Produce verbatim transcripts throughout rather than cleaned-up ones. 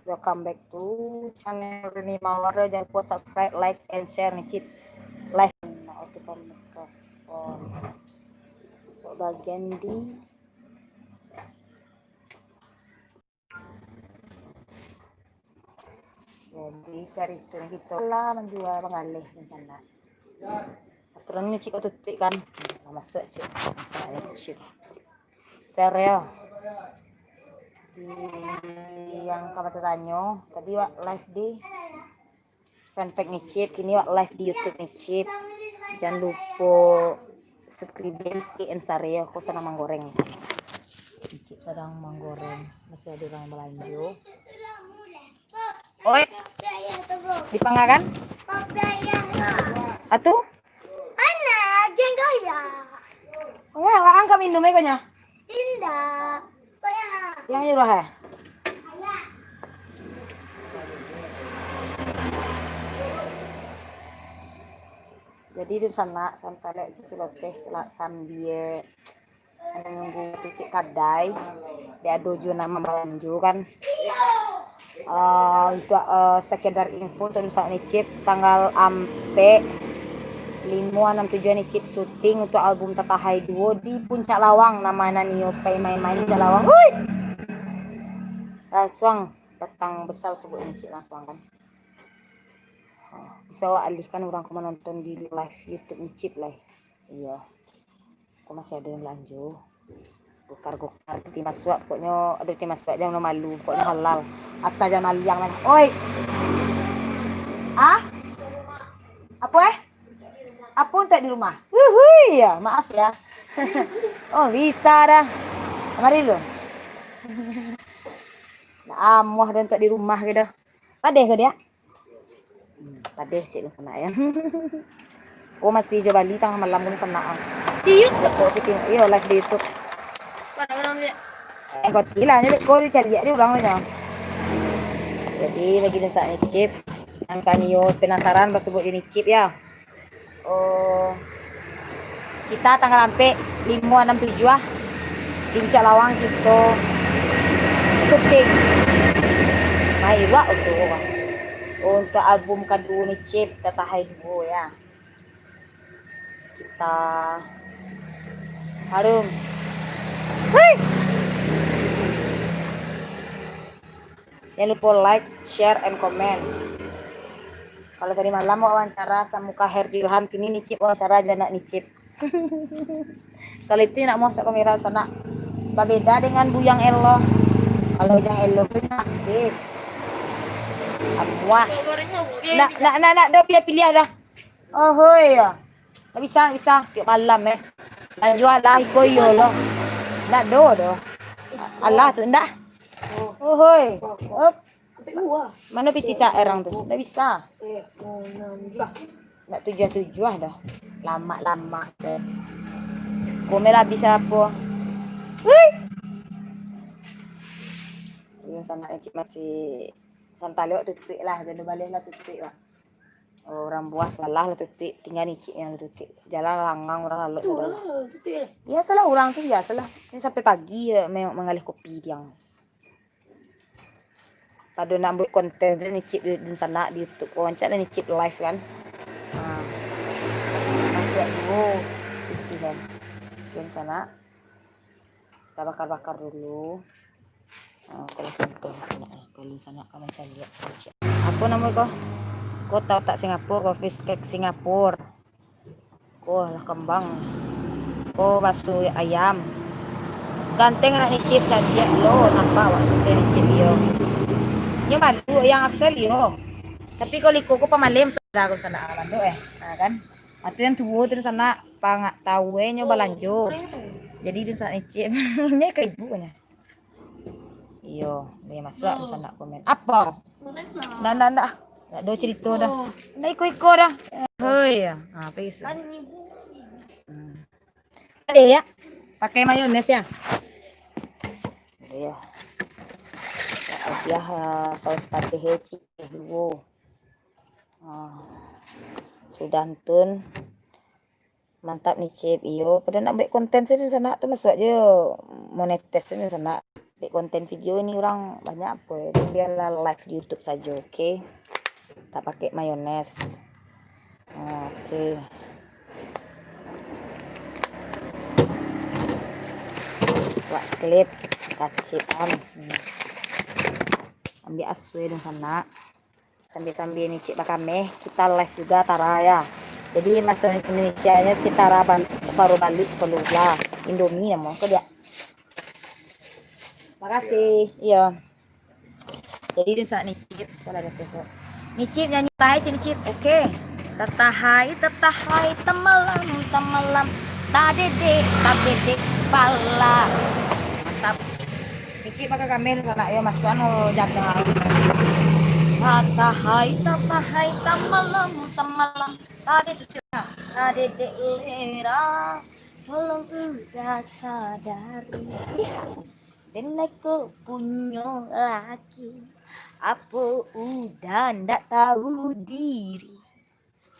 Welcome back to channel Rini Mawar. Jangan lupa subscribe, like, and share Nicip live. Nah, itu kan mikrofon. Kok bagian di Jadi, carito kito lah manjua banggaleh di sana. Aturan ni cik kau tutup kan. Nah, masuk cik. Masalah ni cik. Share ya. Di yang kamu tanyo, tadi wak live di fanpage Nicip, kini wak live di YouTube Nicip. Jangan lupa subscribe, like, and share ya. Kau sana manggoreng. Nicip sadang manggoreng. Masih ada orang belanja. Oi. Dipanggakan? Atu? Anak, jangan goyang. Wah, wah, angkat minum eh, konyo. Indak. Goyang. Yang nyuruh eh? Jadi di sana santai lek seseloteh sela-, sambia Nunggu titik kadai, dia ado juo nan mambalanjo kan. Eh, untuk, eh, sekedar info tu, Nicip, tanggal ampek, limo, anam, tujuah Nicip syuting untuk album Tatahai Duo di Puncak Lawang, nama nan iyo pai main-main Puncak Lawang. Hui! Lansuang patang basa sebut Nicip lansuang kan. Ha, bisa awak alihkan urang ka manonton di live YouTube Nicip lah. Iyo. Ko masih ado nan balanjo. Gokar-gokar, piti masuak, pokoknyo ado piti masuak, jan malu, pokoknyo halal. Asa jan maliang lah. Oi. Ah? Apo eh? Apo untuak di rumah? Uhui, ya, maaf ya. Oh, bisa dah. Mari dulu. Nah, amuah dah untuak di rumah ke dah. Padeh ke dia? Hmm, padeh cik dunsanak ya. Ko masih jo bali tangah malam ko dunsanak ah. Di YouTube? Ko pitih, iyo, live di YouTube. Mana urang liek? Eh, ko tilah nyo, ko dicaliak di urang tu nyo. Jadi, bagi dunsanak Nicip, nan kami yo penasaran basobok di Nicip ya. Oh, kita tanggal ampek, limo, anam, tujuah, di Puncak Lawang kito syuting. Mai wak tu. Untuk album kaduo Nicip, Tatahai Duo ya. Kita harum. Hei! Jangan lupa like, share, and comment. Kalau tadi malam wawancara Samuka Herjulham, kini Nicip wawancara jo anak Nicip. Kalau itu nak masuk kamera sanak. Babeda dengan Bujang Eloh. Kalau Bujang Eloh tu aktif. Amuah. Nak, nak, nak, nak, dah pilih-pilih dah. Oh, hoi, ya. Ndak bisa, ndak bisa. Tiok malam, eh. Lanjuah lah, iko iyo lo. Ndak do, do. Alah, tu ndak. Oh, hoi. Op. Mano piti tak erang tu? Ndak bisa. Ndak tujuah-tujuah dah. Lamak-lamak tu. Komel habis apo? Wih. Iyo, sanak Nicip masih santai lewat tutuik lah. Jando baleh lah tutuik lah. Urang buah salah lah tutuik, tingga Nicip nan tutuik. Jalan langang urang lalok. Tu sadolah. Lah, tutuik lah. Biasolah urang tu, biasolah. Ni sampai pagi je me-, manggaleh kopi diang. Pado nak buek konten tu Nicip di, di sanak di YouTube. Oh, rancak lah Nicip live kan. Ha. Masuk dulu. Itu kan. Di sanak. Kita bakar-bakar dulu. Ah, kalau sanak, kalau sanak kamu cari. Apo namo ko? Ko taotak Singapura, ko fish cake Singapura. Ko lah kambang. Ko bakso ayam. Ganteng nak Nicip, cantik lo, nampak wak sukses Nicip iyo. Nyo malu yang asal iyo. Tapi ko liko ko pamalem sudah ko sanak, ah, bantu eh. Ah, kan? Atu yang tuo tu sanak, pangak tawe nyo balanjo. Jadi tu sanak Nicip. Nyo ka ibu nyo. Iyo, boleh masuk tu sanak komen. Apo? Ndak, ndak, ndak. Ndak do cerito dah. Ndak iko-iko dah. Hoi, ya. Ha, apa isu? Hmm. Ada ya? Pakai mayones ya? Iya. Hadiah, ah, saus patih cik duo. Ah, sudah ntun. Mantap Nicip, iyo. Pado nak buek konten sini sanak tu masuak je monetes sini sanak. Dek konten video ni urang banyak apo yo. Biarlah live di YouTube sajo, oke. Tak pakai mayones. Oke. Buat klip kacikan. Hmm. Ambil aswe dong sanak. Sambil-sambil Nicip bakameh, kita live juga Tara ya. Jadi maso Indonesia-nyo si Tara bal-, baru balik sekolah. Indomie namo ko dia. Makasih. Iyo. Jadi di saat Nicip, kalau ada tengok. Nicip nyanyi tahai cik Nicip. Oke. Tatahai, tatahai, tamalam, tamalam. Tadedek, tadedek, pala. Mantap. Nicip pakai kameh sanak yo, masuakan jaga. Tatahai, tatahai, tamalam, tamalam. Tadedek, tadedek lera. Tolong uda sadari. Den ko punyo laki. Apo uda ndak tahu diri.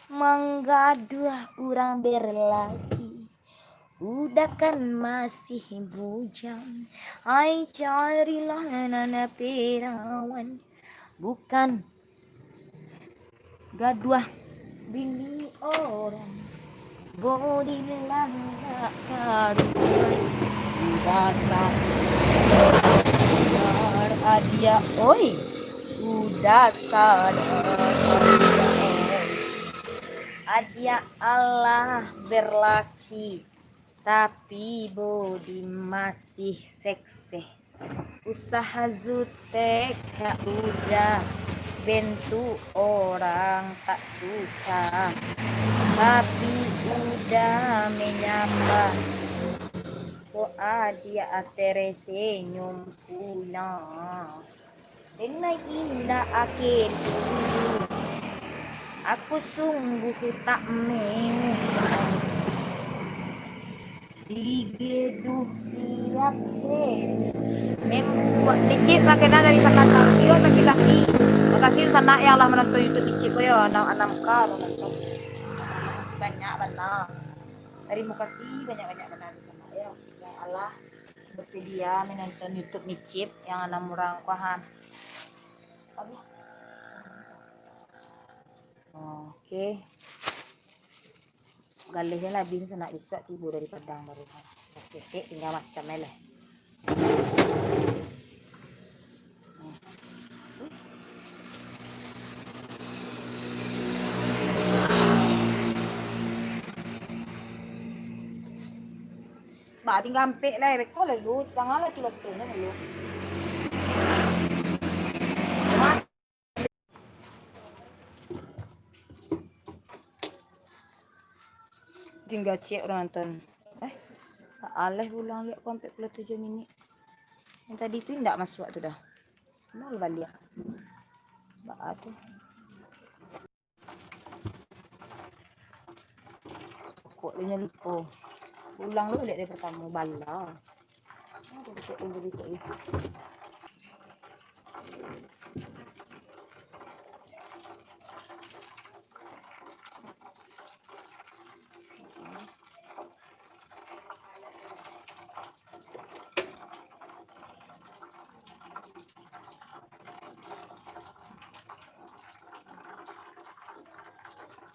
Manggaduah urang berlaki. Uda kan masih bujang. Ai carilah nan perawan. Bukan gaduah bini orang. Bodi langak karuan. Uda sadar adiak, oi. Uda sadar adiak, oi. Adiak alah berlaki, tapi bodi masih seksi. Usaha jutek ka uda, bentuk orang tak suka. Tapi uda menyapa, kok adiak teresenyum pulang. Denai indak ake dulu, aku sungguh tak menyangka. Digeduh tiap hari. Membuat Nicip sakena dari Sakatau. Iyo, makasih. Makasih sanak yang lah menonton YouTube Nicip ko yo, anam, anam K menonton. Makasih banyak bana. Tarimo kasih banyak-banyak bana di sanak yo. Yang Allah bersedia menonton YouTube Nicip yang anam urang ko ha. Aduh. Oke. Galehnyo lah abih sanak, bisuak tibo dari Padang baru. Pas ketek tinggal macam e lah. Bah, tinggal ampek lah, beko lah lu, janganlah cilok tu, lu. Tingga ciek urang nonton. Eh, aleh ulang liak ko ampek puluah tujuah minik. Yang tadi tu indak masuak tu dah. Nol baliak. Baa tu. Kok dia lupo. Ulang lu liak dari pertamo, bala. Aduh, kok tunggu dikit ni.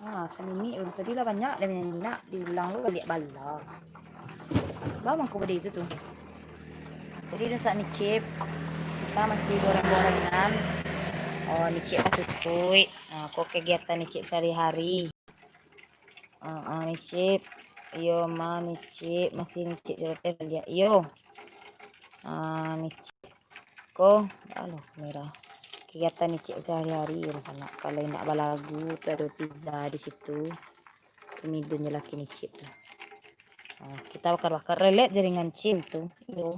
Ha, saminik baru tadi lah banyak dah minyak, diulang lu baliak bala. Ba mangko bade itu tu. Jadi desak Nicip, kita masih goreng-gorengan. Oh, Nicip batutuik. Ha, ko kegiatan Nicip sehari-hari. Ah, ah, Nicip. Iyo, ma, Nicip. Masih Nicip celoteh baliak. Iyo. Ah, Nicip. Ko, aduh, merah. Kegiatan Nicip sehari-hari, urang sanak. Kalau indak balagu, tu ado pizza di situ. Tu midun je laki Nicip tu. Ah, kita bakar-bakar. Lelet jaringan cim tu. Iyo.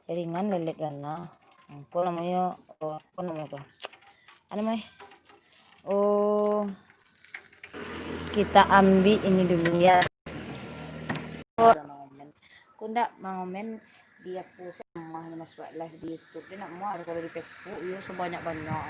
Jaringan lelet bana. Apo namonyo? Oh, apo namonyo tu? Anu mah. Oh. Kita ambil ini dulu ya. Aku ndak mangomen di aku, sama masuak live di YouTube. Dia nak muar kalau di Facebook, yo sebanyak-banyak.